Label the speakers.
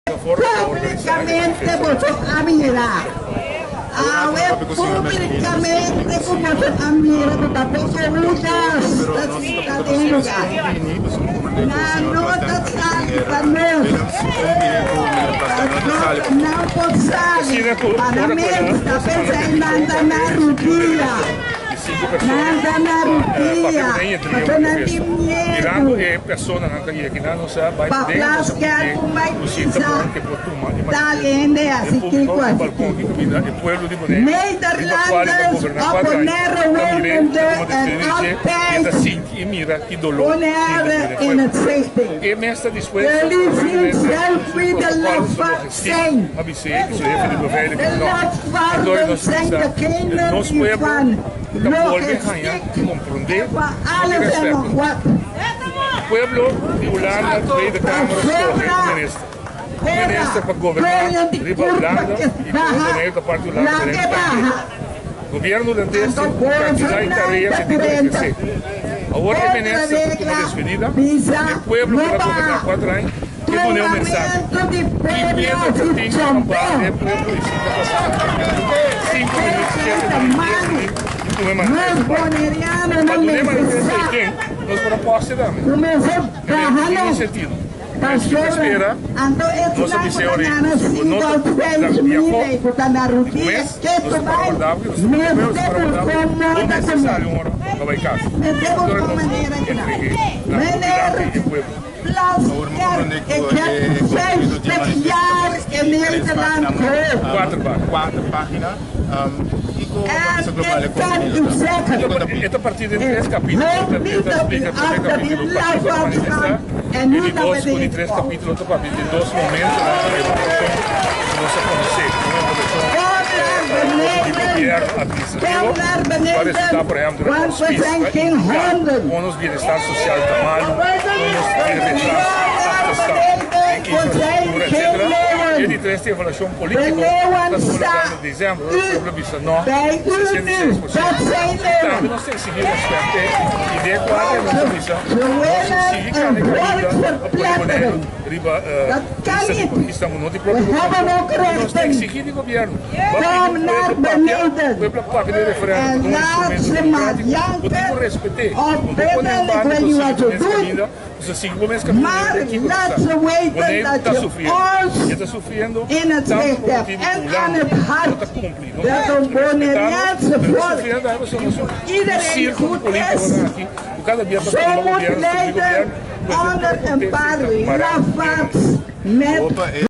Speaker 1: Públikamente boso a mira. Awe públikamente ku boso a mira ku ta poko Hudas ta sinta den lugá. Nan no ta sali pa nos. Pasobra nan por sali pa nan mes ta pensa i nan ta na rudia. Nan ta na rudia pasobra nan tin miedu. Pa Plaskerk un bai bisa tal hende hasi kiko hasi kiko. Nederlanders op Bonaire wonende en altijd Bonaire in het zicht. Jullie zien zelf wie de lafaards zijn. De lafaarden zijn degenen die van logistiek en van alles en nog wat.
Speaker 2: Pueblo di Hulanda Tweede Kamer skohe un minister. Un minister pa goberná riba Hulanda i ku Bonaire ta parti Hulanda Bonaire ta parti. Gobierno hulandes tin un kantidat di tarea ku e tin ku ehersé. Awor e minister ta tuma despedida di e pueblo ku el a goberná kuater aña i e dun'é un mensahe. Ki miedu ta tin pa baha den e pueblo i sinta pasa sinku minuut, shete minuut, dies minuut i tuma e manifesto bai? Pa dun'é manifesto ei den. Nos por a poste tambe. Kende tin un sentido. Pero si ta spera, nos a bis'é ora ei, si bo no ta viahó di ku mes, nos ta para warda bo, nos ta pone nos ta para warda bo, bo mester sali un ora pa bai kas. Ora nos entreg'é na bo dilanti e pueblo.
Speaker 1: Ik heb 50 jaar in Nederland
Speaker 3: Kuater página.
Speaker 1: En ik kan u zeggen,
Speaker 2: E ta partí den tres kapítulo.
Speaker 1: hoop
Speaker 2: E
Speaker 1: niet
Speaker 2: ta
Speaker 1: dat u
Speaker 2: splika promé
Speaker 1: achter
Speaker 2: kapítulo
Speaker 1: die
Speaker 2: pakiko ta
Speaker 1: lafaards
Speaker 2: manifestá
Speaker 1: gaat en
Speaker 2: i
Speaker 1: nu
Speaker 2: di
Speaker 1: naar
Speaker 2: dos ku di
Speaker 1: beneden
Speaker 2: tres
Speaker 1: komt.
Speaker 2: kapítulo ta papia di dos momentonan di evaluashon ku nos a konosé. Un evaluashon
Speaker 1: Kom naar
Speaker 2: di
Speaker 1: beneden,
Speaker 2: gobièrnu atministrativo
Speaker 1: kom naar
Speaker 2: ku a resultá
Speaker 1: beneden,
Speaker 2: por ehèmpel den
Speaker 1: want we
Speaker 2: hospis
Speaker 1: zijn
Speaker 2: ku a
Speaker 1: geen
Speaker 2: indiká
Speaker 1: honden.
Speaker 2: kon nos bienestar sosial ta malu, kon nos tin
Speaker 1: Kom
Speaker 2: retraso,
Speaker 1: naar
Speaker 2: achterstand
Speaker 1: beneden,
Speaker 2: den
Speaker 1: we zijn
Speaker 2: infrastruktura
Speaker 1: geen
Speaker 2: etcetera. E di
Speaker 1: leeuwen.
Speaker 2: tres ta evaluashon
Speaker 1: De
Speaker 2: polítiko
Speaker 1: leeuwen
Speaker 2: ta tuma lugá
Speaker 1: sta
Speaker 2: na desèmber ora
Speaker 1: u
Speaker 2: pueblo bisa no
Speaker 1: bij
Speaker 2: ku
Speaker 1: u
Speaker 2: sesenta i
Speaker 1: nu,
Speaker 2: seis por
Speaker 1: dat
Speaker 2: siento.
Speaker 1: zijn
Speaker 2: I tambe
Speaker 1: leeuwen.
Speaker 2: nos ta eksigí rèspèt te i den e kuadro nos a bisa
Speaker 1: Ze
Speaker 2: nos
Speaker 1: willen
Speaker 2: sigui
Speaker 1: een
Speaker 2: kanda e
Speaker 1: volk
Speaker 2: kaminda pa pone Boneiru
Speaker 1: verpletteren.
Speaker 2: riba
Speaker 1: Dat kan
Speaker 2: lista di
Speaker 1: niet.
Speaker 2: paisnan ku no tin
Speaker 1: We
Speaker 2: propio
Speaker 1: hebben
Speaker 2: gobernashon.
Speaker 1: ook
Speaker 2: I nos ta
Speaker 1: rechten.
Speaker 2: eksigí di gobièrnu bo a pidi
Speaker 1: Kom naar
Speaker 2: pueblo papia,
Speaker 1: beneden
Speaker 2: pueblo a papia den referèndum
Speaker 1: en
Speaker 2: ta un
Speaker 1: laat
Speaker 2: instrumento
Speaker 1: ze maar
Speaker 2: demokratiko, bo tin ku
Speaker 1: janken
Speaker 2: respet'é.
Speaker 1: of
Speaker 2: Bo no pone
Speaker 1: binnen.
Speaker 2: un
Speaker 1: Ik
Speaker 2: banda
Speaker 1: weet
Speaker 2: ku
Speaker 1: niet
Speaker 2: sigui
Speaker 1: wat
Speaker 2: bo
Speaker 1: ze
Speaker 2: mes
Speaker 1: doen.
Speaker 2: kaminda. Nos a sigui bo mes kaminda
Speaker 1: Maar
Speaker 2: den kiko ta
Speaker 1: laat
Speaker 2: sa.
Speaker 1: ze weten
Speaker 2: Boneiru
Speaker 1: dat
Speaker 2: ta
Speaker 1: je
Speaker 2: sufriendo.
Speaker 1: ons
Speaker 2: E ta sufriendo
Speaker 1: in het
Speaker 2: tantu
Speaker 1: zicht
Speaker 2: pa
Speaker 1: hebt
Speaker 2: motibu ku
Speaker 1: en aan
Speaker 2: Hulanda
Speaker 1: het
Speaker 2: no
Speaker 1: hart
Speaker 2: ta kumpli, no
Speaker 1: dat
Speaker 2: ta
Speaker 1: een
Speaker 2: respetá nos,
Speaker 1: Bonaireaanse
Speaker 2: pero ta
Speaker 1: volk
Speaker 2: sufriendo tambe pasobra nos un
Speaker 1: iedereen
Speaker 2: sirkulo di
Speaker 1: goed
Speaker 2: polítikonan
Speaker 1: is.
Speaker 2: aki ku kada bia ta
Speaker 1: Zo
Speaker 2: tumba
Speaker 1: moet
Speaker 2: gobièrnu, subi
Speaker 1: leiden
Speaker 2: gobièrnu, ku e
Speaker 1: onder
Speaker 2: den
Speaker 1: een
Speaker 2: tur
Speaker 1: paar
Speaker 2: konteksto ta mará den
Speaker 1: lafaards
Speaker 2: nos.
Speaker 1: met
Speaker 3: Opa, e.